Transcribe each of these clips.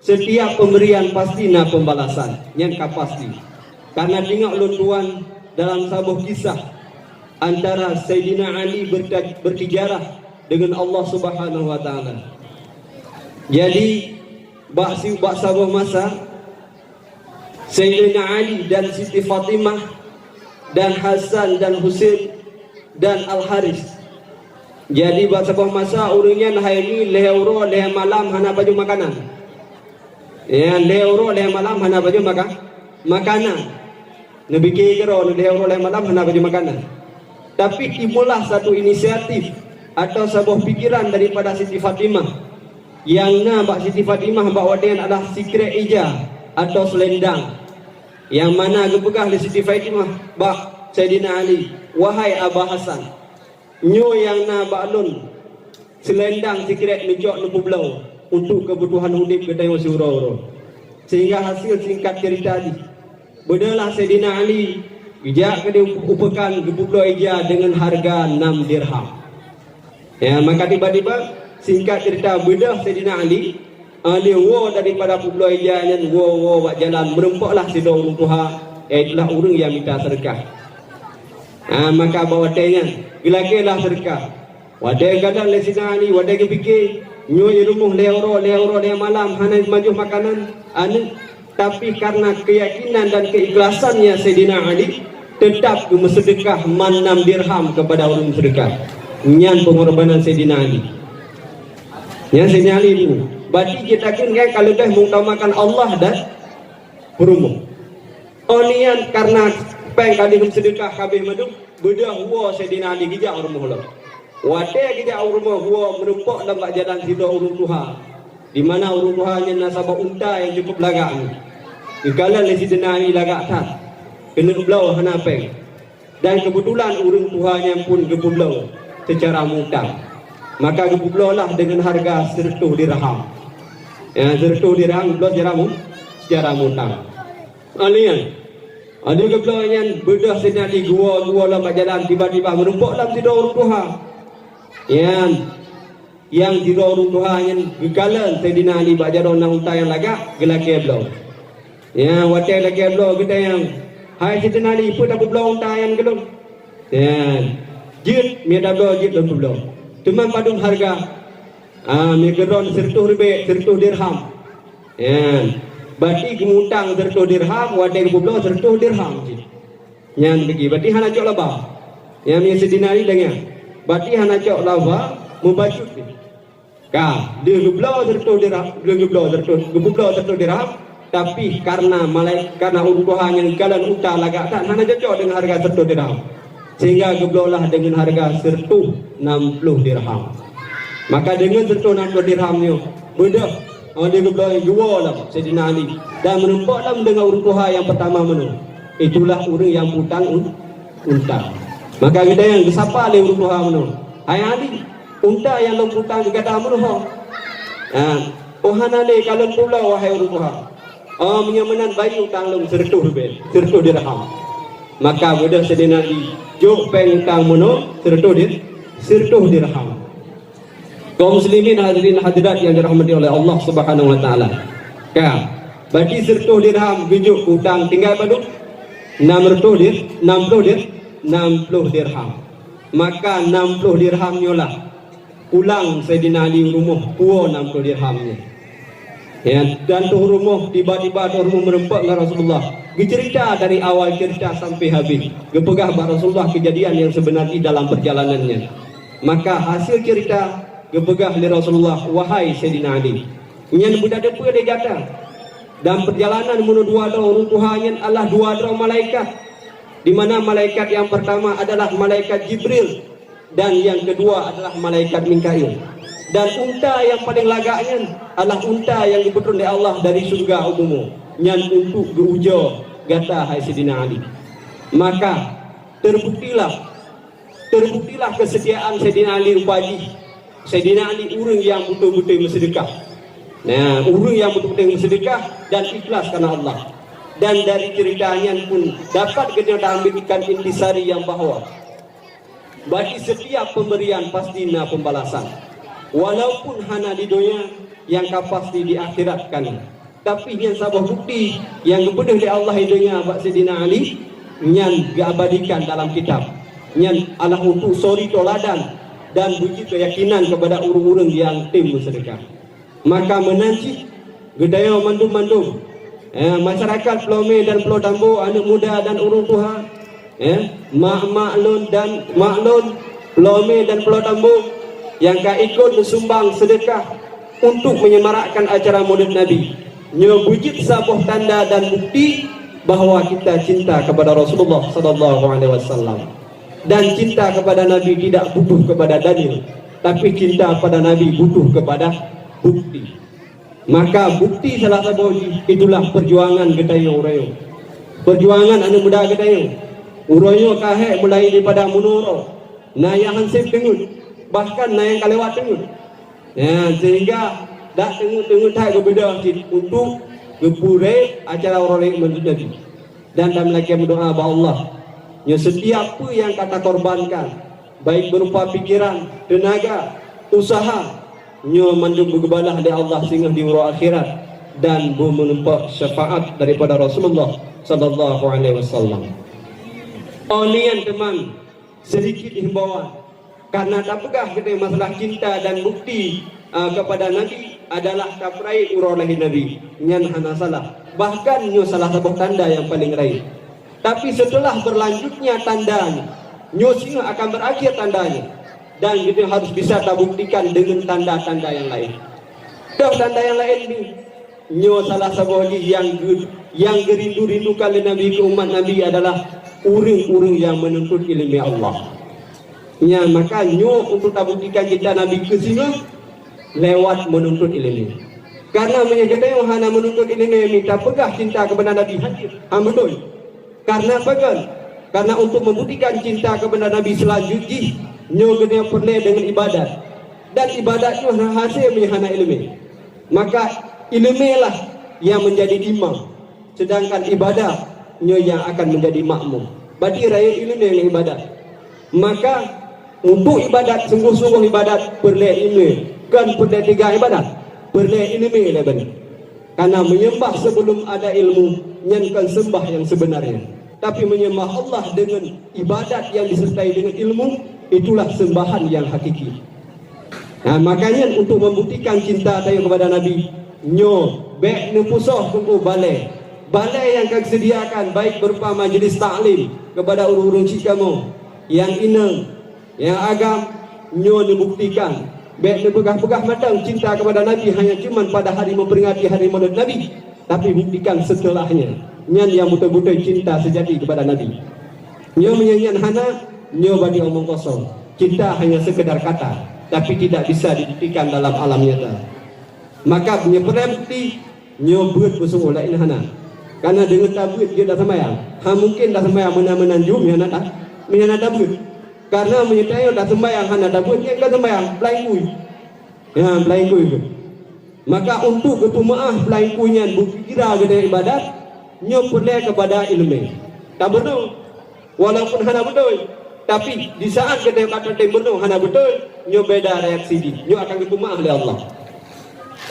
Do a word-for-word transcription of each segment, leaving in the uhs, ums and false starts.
Setiap pemberian pasti na pembalasan, nyan ka pasti. Karena tengok lôn tuan dalam saboh kisah antara Saidina Ali berta-, bertijarah dengan Allah Subhanahu wa Taala. Jadi, bak si-, bak saboh masa, Saidina Ali dan Siti Fatimah dan Hasan dan Husein dan Al Haris. Jadi, bak saboh masa ureuëng nyan hai nyoe lhée uroe lhée malam hana pajoh makanan. Ya, lhée uroe lhée malam hana pajoh maka-, makanan. Neubike keudroe lhée uroe lhée malam hana pajoh makanan. Tapi timbullah satu inisiatif atau saboh pikiran daripada Siti Fatimah. Nyang na bak Siti Fatimah bak watée nyan adalah sikrek ija atau selendang. Nyang mana geupeugah lé Siti Fatimah bak Saidina Ali, "Wahai Aba Hasan, nyoe nyang na bak lôn selendang sikrek neucok neupeubloe untuk keubutuhan udeb geutanyoe siuroe-uroe." Sehingga hasil singkat cerita jih, beudôhlah Saidina Ali geujak keudeh u peukan geupeubloe ija deungon hareuga nam dirham. Ya, maka tiba-tiba, singkat cerita, beudôh Saidina Ali, eh, lheueh woe daripada peubloe ija nyan, woe-woe bak jalan, meurumpoklah sidroe ureuëng tuha, eh, itulah ureuëng nyang mita seudeukah. Ha, maka bak watée nyan, geulakée lah seudeukah. Watée geukalon lé Saidina Ali, watée geupike, nyoe i rumoh lhée uroe, lhée uroe, lhée malam, hana jimajoh makanan, aneuëk. Tapi karena keyakinan dan keikhlasannya Saidina Ali, tetap geumeuseudeukah man nam dirham kepada ureuëng seudeukah. Nyan peungorbanan Saidina Ali. Nyan Saidina Ali tu. Bati jeuet takheun nyan ka leubeh meutamakan Allah dan peurumoh. Oh nian karena péng ka lheueh meuseudeukah ka abéh mandum, beudôh woe Saidina Ali geujak u rumoh lom. Watée geujak u rumoh woe meurumpok lam bak jalan sidroe ureuëng tuha. Di mana ureuëng tuha nyan na saboh unta nyang cukup lagak nyan. Geukalon lé Saidina Ali lagak that, keuneuk bloe hana péng. Dan keubeutulan ureuëng tuha nyan pun geupeubloe seucara mutang. Maka geupeubloe lah deungon hareuga seureutôh dirham. Ya, seureutôh dirham geubloe seucara mu-, seucara mutang. Alien. Adak geubloe nyan beudôh Saidina Ali geuwoe-geuwoe lam bak jalan, tiba-tiba meurumpok lam sidroe ureuëng tuha. Nyan, nyang sidroe ureuëng tuha nyan geukalon Saidina Ali bak jaroe na unta nyang lagak, geulakée bloe. Nyan, watée lakée bloe geutanyong, "Hai Saidina Ali, peue tapeubloe unta nyan keu lôn?" Nyan, "Jeuet, meunyoe tabloe jeuet lôn peubloe. Teuma padum hareuga?" "Ah, meunyoe keu droen seureutôh ribée, seureutôh dirham." Nyan, bati geumutang seureutôh dirham, watée geupeubloe seureutôh dirham cit. Nyan bagi, bati hana cok laba. Nyan meunyoe Saidina Ali lagée nyan. Bati hana cok laba, meubacut jih. Ka, lheueh geubloe seureutôh dirham, lheueh geubloe seureutôh, geupeubloe seureutôh dirham, tapi karena malai-, karena ureuëng tuha nyang geukalon unta lagak that hana cocok deungon hareuga seureutôh dirham. Sehingga geubloe lah deungon hareuga seureutôh nam ploh dirham. Maka deungon seureutôh nam ploh dirham nyoe, beudôh, oh, lheueh geubloe geuwoe lom Saidina Ali dan meurumpok lom deungon ureuëng tuha nyang peurtama meunoe. Itulah ureuëng nyang peutang un-, unta. Maka geutanyong, geusapa lé ureuëng tuha meunoe, "Hai Ali, unta nyang lôn peutang keu gata meunoe ho?" "Ah, oh hana lé, ka lôn peubloe, wahai ureuëng tuha." "Oh, meunyoe meunan bayeue utang lôn seureutôh ribée, seureutôh dirham." Maka beudôh Saidina Ali jok péng utang meunoe seureutôh dir-, seureutôh dirham. Kaum muslimin hadirin hadirat yang dirahmati oleh Allah Subhanahu wa Taala. Ka, bati seureutôh dirham geujok keu utang, tinggai padum? Nam reutôh dir-, nam ploh dir-, nam ploh dirham. Maka nam ploh dirham nyoe lah pulang Saidina Ali u rumoh, puwoe nam ploh dirham nyan. Ya, dan troh u rumoh, tiba-tiba troh u rumoh meurumpok ngon Rasulullah. Geuceurita dari awal ceurita sampai habéh. Geupeugah bak Rasulullah keujadian nyang seubeuna jih dalam peurjalanan nyan. Maka hasil ceurita geupeugah lé Rasulullah, "Wahai Saidina Ali, nyan beutateupeue lé gata, dalam peurjalanan meunoe dua droe ureuëng tuha nyan adalah dua droe malaikat, di mana malaikat nyang peurtama adalah malaikat Jibril dan nyang keudua adalah malaikat Mikail. Dan unta nyang paleng lagak nyan adalah unta nyang geupeutreun lé Allah dari syeuruga u bumoe, nyan untuk geu-ujoe gata, hai Saidina Ali." Maka teubuktilah Teubuktilah keusetiaan Saidina Ali rupa jih. Saidina Ali ureuëng nyang beutôi-beutôi meuseudeukah. Nah, ureuëng nyang beutôi-beutôi meuseudeukah dan ikhlas karena Allah. Dan dari ceurita nyan pun dapat geutanyoe taambilkan intisari nyang bahwa bagi setiap pemberian pasti na pembalasan. Walaupun hana di donya, nyang ka pasti di akhirat kan. Tapi nyan saboh bukti nyang geupeudeuh lé Allah i donya bak Saidina Ali, nyan geuabadikan dalam kitab. Nyan adalah untuk suri teuladan dan beujeuet keuyakinan keupada ureuëng-ureuëng nyang tem meuseudeukah. Maka meunan cit geutanyoe mandum-mandum, eh, masyarakat Pulo Mé dan Pulo Tambo, aneuëk muda dan ureuëng tuha, eh, mak-mak lôn dan mak lôn, Pulo Mé dan Pulo Tambo, nyang ka ikot meusumbang seudeukah untuk menyemarakkan acara Maulid Nabi. Nyoe beujeuet saboh tanda dan bukti bahwa kita cinta kepada Rasulullah sallallahu alaihi wasallam. Dan cinta kepada Nabi tidak butuh kepada dalil, tapi cinta pada Nabi butuh kepada bukti. Maka bukti salah saboh jih itulah perjuangan geutanyoe uroe nyoe. Perjuangan aneuëk muda geutanyoe. Uroe nyoe ka hék mulai daripada meunurot. Na nyang han sép teungeut, bahkan na nyang ka lewat teungeut. Ya, sehingga dak teungeut-teungeut that geubeudôh cit untuk geupeureuk acara uroe Maulid Nabi. Dan tameulakée meudoá bak Allah, nyoe setiap peue nyang ka takorbankan, baik berupa pikiran, teunaga, usaha, nyoe mandum beugeubalah lé Allah singoh di uroe akhirat dan beumeunumpok syafaat daripada Rasulullah sallallahu alaihi wasallam. Ulian teuma, sedikit himbauan. Karena tapeugah geutanyoe masalah cinta dan bukti, a, kepada Nabi adalah tapeureuk uroe lahé Nabi. Nyan hana salah. Bahkan nyoe salah saboh tanda nyang paleng rayeuk. Tapi setelah berlanjutnya tandanya, nyoe singoh akan berakhir tandanya. Dan geutanyoe harus bisa tabuktikan deungon tanda-tanda nyang laén. Toh tanda nyang laén nyoe? Nyoe salah saboh jih nyang geu-, nyang geurindu-rindukan lé Nabi keu umat Nabi adalah ureuëng-ureuëng nyang meununtut iéleumé Allah. Nyan maka nyoe untuk tabuktikan cinta Nabi keu singoh lewat meununtut iéleumé. Karena meunyoe geutanyoe hana meununtut iéleumé, mita peugah cinta keupada Nabi, hana beutôi. Karena apa kan? Karena untuk membuktikan cinta keupada Nabi seulanjut jih, nyoe geutanyoe peureulée deungon ibadat. Dan ibadat nyoe hana hasé meunyoe hana iéleumé. Maka iéleumé lah nyang meunjadi imam, seudangkan ibadat nyoe nyang akan meunjadi makmum. Bati rayeuk iéleumé ngon ibadat. Maka untuk ibadat, sunggoh-sunggoh ibadat peureulée iéleumé, kon peureulée tiga ibadat, peureulée iéleumé lé beuneueh. Karena menyembah sebelum ada ilmu, nyan kon seumbah nyang seubeunarnya. Tapi menyembah Allah deungon ibadat nyang disertai deungon ilmu, itulah seumbahan nyang hakiki. Nah, makanya untuk membuktikan cinta tanyoe kepada Nabi, nyoe bék neupusoh teungku balée. Balée nyang ka geuseudiakan baik berupa majlis taklim kepada ureuëng-ureuëng cit kamoe, nyang inong, nyang agam, nyoe neubuktikan. Bék neupeugah-peugah mantong cinta kepada Nabi hanya cuman pada hari memperingati hari Maulid Nabi, tapi buktikan setelahnya. Nyan nyang beutôi-beutôi cinta sejati kepada Nabi. Nyoe meunyoe nyan hana, nyoe badi omong kosong. Cinta hanya sekedar kata, tapi tidak bisa dibuktikan dalam alam nyata. Maka meunyoe peureulée bukti, nyoe beuet beusunggoh laén hana. Karena deungon tabeuet jeuet dak seumayang. Ha mungken dak seumayang meunan-meunan jeuem nyang hana ta-, nyang hana tabeuet. Karena meunyoe tanyoe dak seumayang hana tabeuet, nyan ka seumayang, blank kui. Ya, blank kui. Maka untuk geupeumeuáh blank kui nyan bukira geutanyoe ibadat, nyoe peureulée keupada iéleumé. Tabeudôh, walaupun hana beutôi, tapi di saat geutanyoe ka tatem beudôh hana beutôi, nyoe beda reaksi jih, nyoe akan geupeumeuáh lé Allah.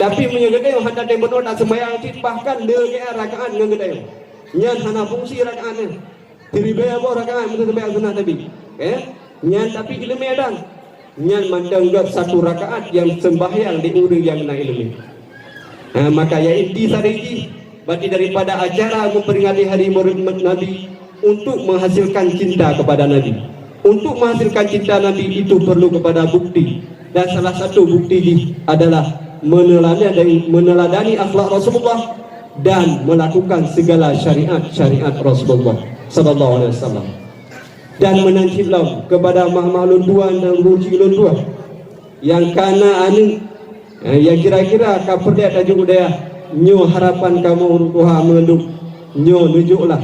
Tapi meunyoe geutanyoe hana tatem beudôh, taseumayang cit, bahkan lhée rakaat ngon geutanyoe, nyan hana fungsi rakaat nyan. Siribée boh rakaat meunyoe seumayang sunat Nabi. Eh? Nyan tapi iéleumé dan nyan mantong gét satu rakaat nyang seumbahyang di ureuëng nyang na iéleumé. Ha, maka ya inti sari jih, berarti daripada acara memperingati hari Maulid Nabi untuk menghasilkan cinta kepada Nabi. Untuk menghasilkan cinta Nabi itu perlu kepada bukti. Dan salah satu bukti jih adalah meneladani, meneladani akhlak Rasulullah dan melakukan segala syariat-syariat Rasulullah sallallahu alaihi wasallam. Dan meunan cit lom kepada mak-mak lôn tuan dan guru cik lôn tuan nyang kana aneuëk, eh, nyang kira-kira ka peureulée tajok u dayah, nyoe harapan kamoe ureuëng tuha meunduek, nyoe neujoklah.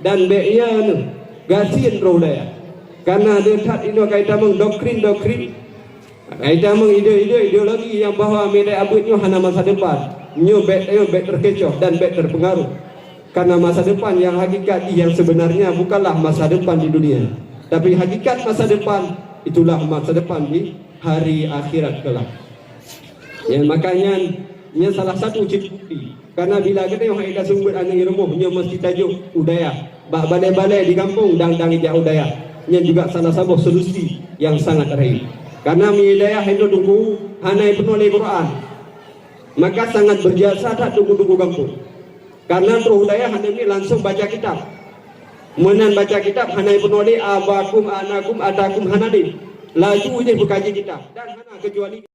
Dan bék iya neuh gasien droe u dayah. Kana deuh that inoe ka itamong doktrin-doktrin Ka itamong ide-ide ideologi nyang bahwa milék abeuet nyoe hana masa depan. Nyoe bék, nyoe bék teukecoh dan bék teupeungaruh. Karena masa depan nyang hakikat jih nyang sebenarnya bukanlah masa depan di dunia, tapi hakikat masa depan itulah masa depan di hari akhirat kelak. Ya, makanya Nyan salah satu cit bukti. Karena bila geutanyoe han ida seumeubeuet aneuk i rumoh, nyoe meusti tajok u dayah. Bak balai-balai di gampông dan, dan ijak u dayah. Nyan juga salah saboh solusi yang sangat rayeuk. Karena meunyoe dayah hindon teungku hana ipeunoh lé Quran, maka sangat berjasa that teungku-teungku gampông. Karena troh u dayah hana miet langsung baca kitab. Meunan baca kitab hana ipeunoh lé abakum, anakum, atakum hana deh. Laju ideh beukaji kitab. Dan hana kecuali